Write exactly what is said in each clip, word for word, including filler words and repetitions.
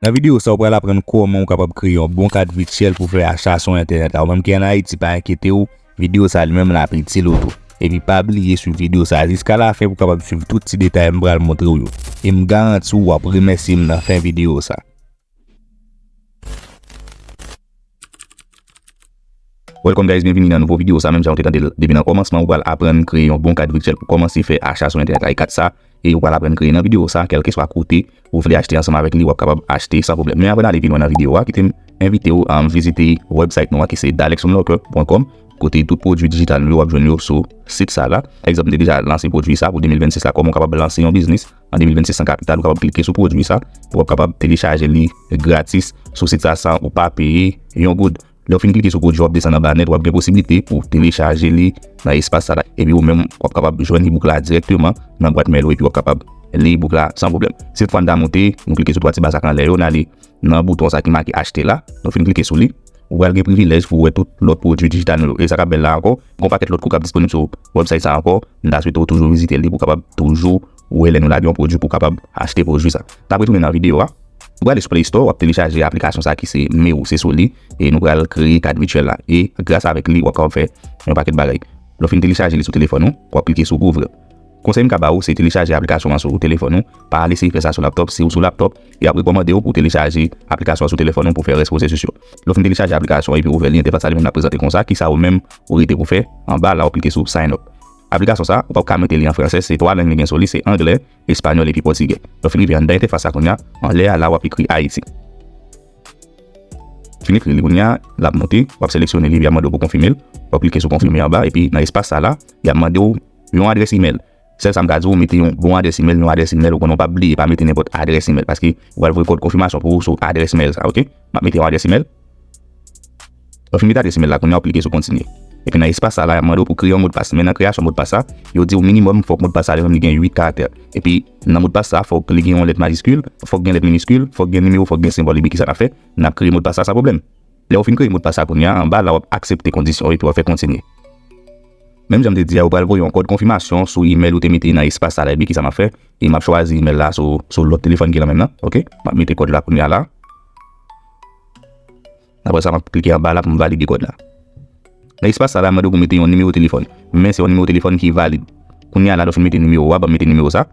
Nan videyo sa, ou pral aprann kòman ou kapab kreye yon bon kat vityèl pou fè acha sou entènèt la. Ou menm ki ann Ayiti, pa enkyete w, videyo sa li menm l ap itil ou tou. Epi pa bliye swiv videyo sa jiska lafen pou w kapab swiv tout ti detay m pral montre w yo. E m garanti w w ap remèsye m nan fen videyo sa. Welcome guys, byenvini nan nouvo videyo sa. Menm jan w te tande l depi nan kòmansman, ou pral aprann kreye yon bon kat vityèl pou kòmanse fè acha sou entènèt la. E kat sa, e ou pral aprann kreye nan videyo sa, kèlkeswa kote ou vle achte ansanm avèk li, w ap kapab achte san pwoblèm. Men anvan n ale pi lwen nan videyo a, kite m envite w, um, vizite website nou an ki se dalexonlocker pwen kòm, kote tout pwodui dijital nou yo w ap jwenn yo sou sit sa la. Egzanp, m te deja lanse pwodui sa pou de mil vennsis la, kòman w kapab lanse yon biznis an de mil vennsis san kapital, ou kapab klike sou pwodui sa, w ap kapab telechaje li gratis sou sit sa san ou pa peye yon goud. Lè w fin klike sou pwodui, w ap desann anba nèt, w ap gen posiblite pou telechaje li nan espas sa la. Epi ou menm, w ap kapab jwenn ebook la dirèkteman nan bwat mail ou, epi w ap kapab li ebook la san pwoblèm. Sèt fwa n ta monte, nou klike sou twa ti ba sa k anlè yo, n ale nan bouton sa ki make achte la. Nou fin klike sou li, ou pral gen privilèj pou w wè tout lòt pwodui dijital nou yo. E sa k ap bèl la ankò, gen yon pakèt lòt kou k ap disponib sou website sa ankò. M ta swete w toujou vizite li pou w kapab toujou wè lè nou lage yon pwodui pou w kapab achte pwodui sa. N ap retounen nan videyo a. Ou prale sou Play Store, w ap telechaje aplikasyon sa ki se Meo, se sou li, e nou pral kreye kat vityèl la. E gras avèk li, w ap kapab fè yon pakèt bagay. Lè w fin telechaje li sou telefòn ou, w ap klike sou ouvrir. Konsèy m ka ba ou, se telechaje aplikasyon an sou telefòn ou. Pa lese fè sa sou laptop. Si ou sou laptop, y ap rekòmande w pou w telechaje aplikasyon an sou telefòn ou pou fè rès pwosesis yo. Lè w fin telechaje aplikasyon epi ouvè li, entèfas sa li menm l ap prezante konsa, kisa ou menm ou rete pou fè? Anba la, w ap klike sou sign up. Aplikasyon sa, ou p ap ka mete li an fransè, se twa lang li gen sou li, se anglè, espanyòl epi pòtigè. Lè w fin rive anndan entèfas sa kounye a, anlè a la w ap ekri Ayiti. Fin ekri li kounye a, l ap monte, w ap seleksyone li, epi y ap mande w pou konfime l. W ap klike sou konfime anba, epi nan espas sa la, y ap mande w yon adrès imèl. Sèl sa m ka di w, mete yon bon adrès imèl, yon adrès imèl ou konnen w p ap bliye, pa mete nenpòt adrès imèl, paske ou pral voye kòd konfimasyon pou ou sou adrès imèl sa, oke? M ap mete yon adrès imèl. Lè w fin mete adrès imèl la, kounye a w ap klike sou kontinye. Epi nan espas sa la, y ap mande w pou kreye yon modpas. Men nan kreyasyon modpas sa, yo di w minimòm fòk modpas sa li menm li gen uit karaktè. Epi nan modpas sa, fòk li gen yon lèt majiskil, fòk gen lèt miniskil, fòk gen nimewo, fòk gen senbòl. Epi kisa n ap fè? N ap kreye modpas sa san pwoblèm. Lè w fin kreye modpas sa kounye a, anba la w ap aksepte kondisyon yo epi w ap fè kontinye. Menm jan m te di a, yo pral voye yon kòd konfimasyon sou imèl ou te mete nan espas sa la, epi kisa m ap fè? E m ap chwazi imèl la sou, sou lòt telefòn ki nan menm nan, oke? M ap mete kòd la kounye a la. Apre sa, m ap klike anba la pou m valide kòd la. Nan espas sa la, mande w pou mete yon nimewo telefòn. Men se yon nimewo telefòn ki valid. Kounye a la, lè w fin mete nimewo a, ban m mete nimewo sa.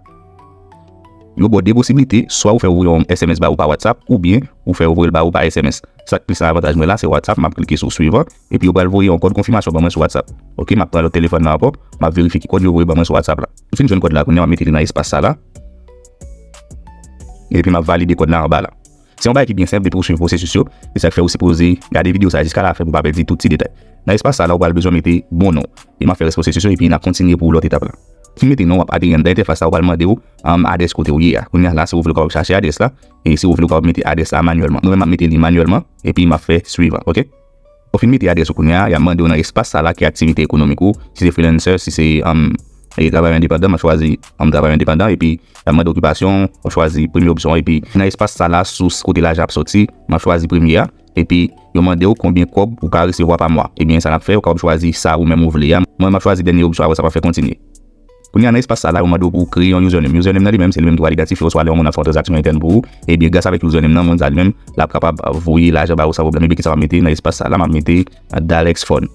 Yo ba w de posiblite, swa ou fè yo voye yon S M S ba ou pa WhatsApp, oubyen ou fè yo voye l ba ou pa S M S. Sa k plis nan avantaj mwen la, se WhatsApp, m ap klike sou suivant, epi yo pral voye yon kòd konfimasyon ban mwen sou WhatsApp. Oke, m ap pran lòt telefòn nan ankò, m ap verifye ki kòd yo voye ban mwen sou WhatsApp la. M fin jwenn kòd la, kounye a m ap mete li nan espas sa la. Epi m ap valide kòd la anba la. Se yon bagay ki byen senp depi w swiv pwosesis yo, e sa k fè ou sipoze gade videyo sa jiska lafen pou w pa pèdi tout ti detay. Nan espas sa la, ou pral bezwen mete bon non. E m ap fè rès pwosesis yo, epi n ap kontinye pou lòt etap la. Fin mete non, w ap ateri anndan entèfas la, ou pral mande w, um, adrès kote w ye a. Kounye a la, si w vle w kapab chache adrès la, e si w vle w kapab mete adrès la manyèlman. Mwen menm m ap mete li manyèlman, epi m ap fè suivant, oke? Ou fin mete adrès ou kounye a, y ap mande w nan espas sa la ki aktivite ekonomik ou, si se freelancer, si se, um, e travay endepandan, m ap chwazi, um, travay endepandan, epi y ap mande okipasyon, w ap chwazi premye opsyon, epi nan espas sa la, sous kote lajan ap soti, m ap chwazi premye a, epi yo mande w konbyen kòb ou ka resevwa pa mwa. Ebyen, sa n ap fè, ou kapab chwazi sa ou menm ou vle a. Mwen, m ap chwazi dènye opsyon, apre sa, m ap fè kontinye. Kounye a, nan espas sa la, yo mande w pou w kreye yon username. Username nan li menm, se li menm ki pral idantifye w, swa lè yon moun ap fè yon tranzaksyon entèn pou ou. Ebyen, gras avèk username nan, moun sa li menm, l ap kapab voye lajan ba ou san pwoblèm. Ebyen, kisa m ap mete nan espas sa la? M ap mete Dalex Fun.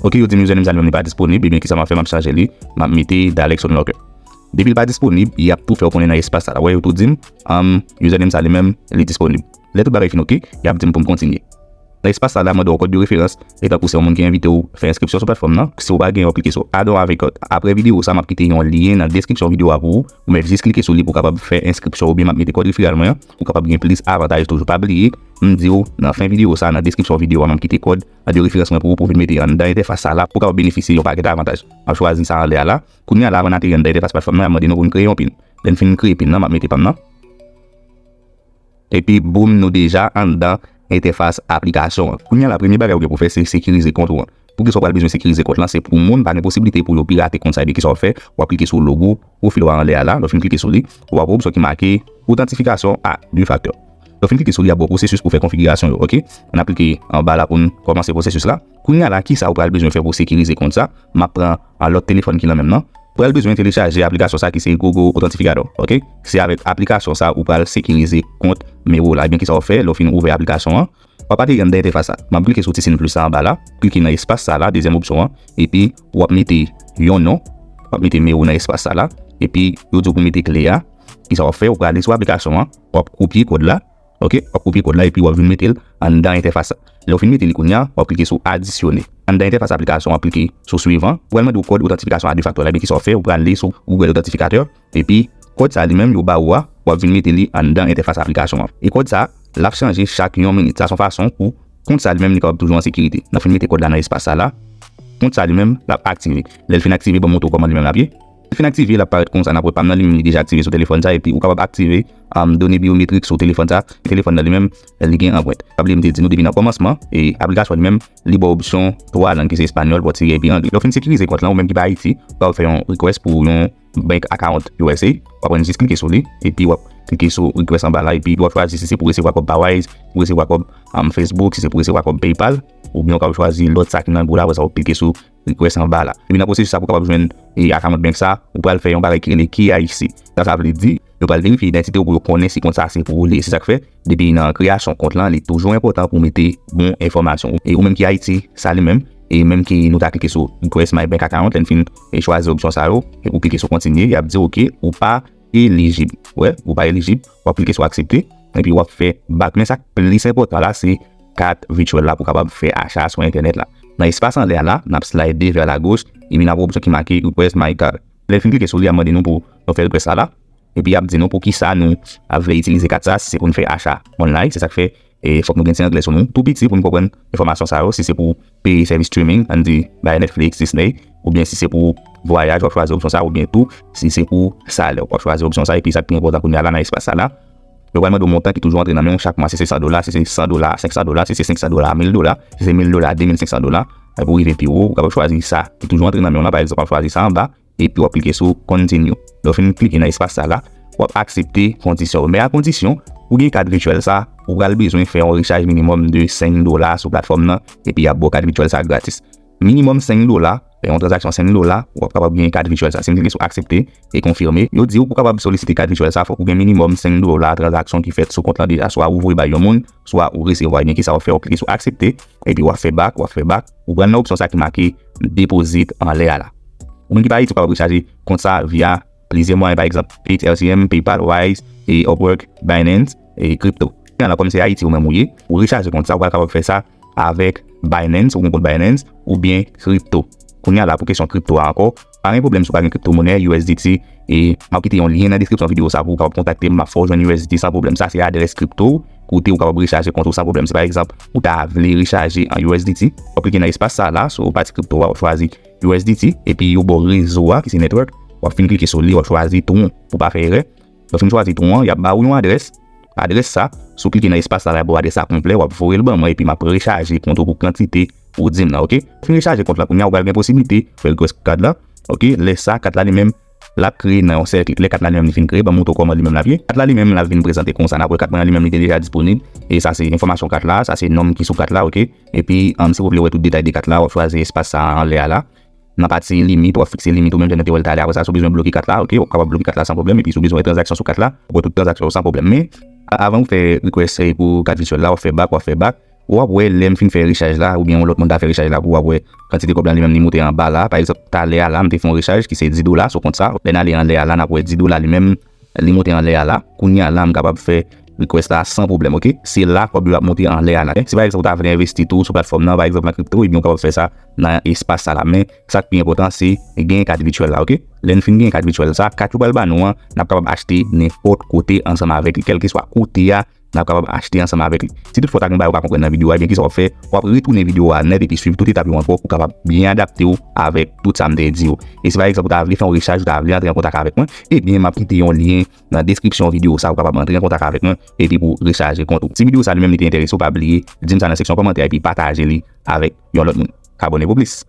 Oke, yo di m username sa li menm li pa disponib. Ebyen, kisa m ap fè? M ap chanje li. M ap mete Dalex Unlocker. Depi l pa disponib, y ap tou fè w konnen nan espas sa la. Wè, yo tou di m, um, username sa li menm, li disponib. Lè tout bagay fin oke, y ap di m pou m kontinye. Nan espas sa la, mande w kòd de referans, e tankou se yon moun ki envite w fè enskripsyon sou platfòm nan, si w pa gen, w ap klike sou Add an avec code. Apre videyo sa, m ap kite yon lyen nan deskripsyon videyo a pou ou, ou mèt jis klike sou li pou w kapab fè enskripsyon oubyen m ap mete kòd referral mwen an, ou kapab gen plis avantaj toujou. Pa bliye, m di w, nan fen videyo sa, nan deskripsyon videyo a, m ap kite kòd de referans mwen pou ou, pou w vin mete anndan entèfas sa la, pou w kapab benefisye yon pakèt avantaj. M ap chwazi sa anlè a la. Kounye a la, avan n ateri anndan entèfas platfòm nan, y ap mande nou pou n kreye yon pin. Lè n fin kreye pin nan, m ap mete pa m nan. Epi boum, nou deja anndan entèfas aplikasyon an. Kounye a la, premye bagay ou gen pou fè, se sekirize kont ou an. Poukisa w pral bezwen sekirize kont lan? Se pou moun pa gen posiblite pou yo pirate kont sa. Ebyen, kisa w ap fè? W ap klike sou logo pwofil ou a anlè a la. Lè w fin klike sou li, w ap wè opsyon ki make otantifikasyon a de faktè. Lè w fin klike sou li, y ap ba w pwosesis pou fè konfigirasyon yo, oke? N ap klike anba la pou n kòmanse pwosesis la. Kounye a la, kisa ou pral bezwen fè pou sekirize kont sa? M ap pran, a, lòt telefòn ki nan menm nan. pral bezwen telechaje aplikasyon sa ki se Google Authenticator, ok? Se avèk aplikasyon sa ou pral sekirize kont Mero la. Ebyen, kisa w fè? Lè w fin ouvè aplikasyon an, w ap ateri anndan entèfas sa. M ap klike sou ti siy plis sa anba la, klike nan espas sa la, dezyèm opsyon an, epi w ap mete yon non, w ap mete Mero nan espas sa la, epi yo di w pou mete kle a. Kisa w ap fè? Ou prale sou aplikasyon an, w ap kopye kòd la, ok? W ap kopye kòd la epi w ap vin mete l anndan entèfas la. Lè w fin mete li kounye a, w ap klike sou adisyone. Anndan entèfas aplikasyon, w ap klike sou swivan. Ou pral mande w kòd otantifikasyon a de fakto la. Ebyen, kisa w ap fè? Ou prale sou Google Authentificator, epi kòd sa li menm yo ba ou a, w ap vin mete li anndan entèfas aplikasyon an. E kòd sa, l ap chanje chak yon minit. Sa se yon fason pou kont sa li menm li kapab toujou an sekirite. N ap fin mete kòd la nan espas sa la. Kont sa li menm, l ap aktive. Lè l fin aktive, ban m montre w kòman li menm l ap ye. Lè l fin aktive, l ap parèt konsa. N ap wè pa m nan li menm, li deja aktive sou telefòn sa, epi ou kapab aktive, um, done byometrik sou telefòn sa. Telefòn nan li menm, li gen anprent. Pa bliye m te di nou depi nan kòmansman, e aplikasyon li menm, li ba w opsyon twa lang ki se espanyòl, pòtigè epi angle. Lè w fin sekirize kont lan, ou menm ki pa Ayiti, ou kapab fè yon request pou yon bank account U S A. W ap jis klike sou li, epi w ap klike sou request anba la, epi w ap chwazi si se pou resevwa kòb pa Wise, pou resevwa kòb, um, Facebook, si se pou resevwa kòb PayPal, oubyen w kapab chwazi lòt sa ki nan gwo la, apre sa w ap klike sou request anba la. Epi nan pwosesis sa pou w kapab jwenn e account bank sa, ou pral fè yon bagay ki rele K Y C. Sa sa vle di, yo pral verifye idantite w pou yo konnen si kont sa se pou ou li ye. Se sa k fè, depi nan kreyasyon kont lan, li toujou enpòtan pou w mete bon enfòmasyon. E ou menm ki Ayiti, sa li menm, e menm ki nou ta klike sou Request My Bank Account, lè n fin e chwazi opsyon sa yo, e ou klike sou kontinye, y ap di w, ok, ou pa elijib. Wè, ou pa elijib, w ap klike sou aksepte, epi w ap fè back. Men sa k plis enpòtan la, se kat vityèl la pou w kapab fè acha sou entènèt la. Nan espas anlè a la, n ap slide vè la goch, epi n ap wè opsyon ki make Request My Card. Lè l fin klike sou li, y ap mande nou pou nou fè request sa la. Epi y ap di nou pou ki sa nou ap vle itilize kat sa, si se pou n fè acha online, se sa k fè, e, fòk nou gen ti anglè sou nou, tou piti pou n konprann enfòmasyon sa yo, si se pou peye sèvis streaming, ann di bay Netflix, Disney, oubyen si se pou vwayaj, w ap chwazi opsyon sa, oubyen tou, si se pou salè, w ap chwazi opsyon sa, epi sa k pi enpòtan kounye a la nan espas sa la, yo pral mande w montan ki toujou antre nan men w chak mwa, si se san dola, si se san dola, senksan dola, si se senksan dola, mil dola, si se mil dola, de mil senksan dola, pou rive pi wo, ou kapab chwazi sa ki toujou antre nan men w lan, pa egzanp, w ap chwazi sa anba, epi w ap klike sou Continue. Lè w fin klike nan espas sa la, w ap aksepte kondisyon yo. Men a kondisyon, pou gen kat vityèl sa, ou pral bezwen fè yon rechaj minimòm de senk dola sou platfòm nan, epi y ap ba w kat vityèl sa gratis. Minimòm senk dola, fè yon tranzaksyon senk dola, w ap kapab gen kat vityèl sa. Si m klike sou aksepte e konfime, yo di w pou kapab solisite kat vityèl sa, fòk ou gen minimòm senk dola tranzaksyon ki fèt sou kont lan deja. Swa ou voye bay yon moun, swa ou resevwa. Ebyen, kisa w ap fè? W ap klike sou aksepte, epi w ap fè back, w ap fè back. Ou pral nan opsyon sa ki make deposit anlè a la. Ou menm ki pa Ayiti, ou kapab rechaje kont sa via plizyè mwayen, pa egzanp, Pix, L C M, PayPal, Wise, e Upwork, Binance, e Crypto. Kounye a la, kòm se Ayiti ou menm ou ye, ou rechaje kont sa, ou pral kapab fè sa avèk Binance, ou gen kont Binance, oubyen Crypto. Kounye a la, pou kesyon Crypto a ankò, pa gen pwoblèm si w pa gen kripto monè, U S D T, e m ap kite yon lyen nan deskripsyon videyo sa pou w kapab kontakte m, m ap fè w jwenn U S D T san pwoblèm. Sa se adrès Crypto, kote ou kapab rechaje kont ou san pwoblèm. Si pa egzanp, ou ta vle rechaje an U S D T, w ap klike nan espas sa la, sou pati Crypto a, w ap chwazi U S D T, epi yo ba w rezo a, ki se network, w ap fin klike sou li, w ap chwazi Tron, pou w pa fè erè. Lè w fin chwazi Tron an, y ap ba ou yon adrès. Adrès sa, si w klike nan espas sa la, y ap ba w adrès sa konplè, w ap voye l ban mwen, epi m ap rechaje kont ou pou kantite ou di m nan, ok? Fin rechaje kont la, kounye a, ou pral gen posiblite fè request card la, ok? Lè sa, kat la li menm, l ap kreye nan yon sèl klik. Lè kat la li menm li fin kreye, ban m montre w kòman li menm l ap ye. Kat la li menm, l ap vin prezante konsa. N ap wè kat mwen an li menm, li te deja disponib. E sa se enfòmasyon kat la, sa se nonm ki sou kat la, ok? Epi, um, si w vle wè tout detay de kat la, w ap chwazi espas sa anlè a la. Nan pati limit, w ap fikse limit ou menm jan nou te wè l talè. Apre sa, si w bezwen bloke kat la, ok, w ap kapab bloke kat la san pwoblèm. Epi si w bezwen wè tranzaksyon sou kat la, w ap wè tout tranzaksyon yo san pwoblèm. Men, a- avan w fè request, eh, pou kat vityèl la, w ap fè back, w ap fè back. W ap wè lè m fin fè rechaj la, oubyen yon lòt moun ta fè rechaj la pou w, w ap wè kantite kòb la li menm li moute anba la. Pa egzanp, talè a la, m te fè yon rechaj ki se dis dola sou kont sa. Lè n ale anlè a la, n ap wè dis dola li menm, li moute anlè a la. Kounye a la, m kapab fè request la san pwoblèm, ok? Se la kòb yo ap moute anlè a la. Si pa egzanp, ou ta vle envesti tou sou platfòm nan, pa egzanp, nan kripto, ebyen, ou kapab fè sa nan espas sa la. Men, sa k pi enpòtan, se gen kat vityèl la, ok? Lè n fin gen kat vityèl sa, kat yo pral ba nou an, n ap kapab achte nenpòt kote ansanm avèk li, kèlkeswa kote a, n ap kapab achte ansanm avèk li. Si toutfwa w ta gen bagay ou pa konprann nan videyo a, ebyen, kisa w ap fè? W ap retounen videyo a nèt epi swiv tout etap yo ankò pou w kapab byen adapte w avèk tout sa m te di yo. E si pa egzanp ou ta vle fè yon rechaj, ou ta vle antre an kontak avèk mwen, ebyen, m ap kite yon lyen nan deskripsyon videyo sa, ou kapab antre an kontak avèk mwen epi pou rechaje kont ou. Si videyo sa li menm li te enterese w, pa bliye di m sa nan seksyon kòmantè epi pataje li avèk yon lòt moun. Abòne pou plis.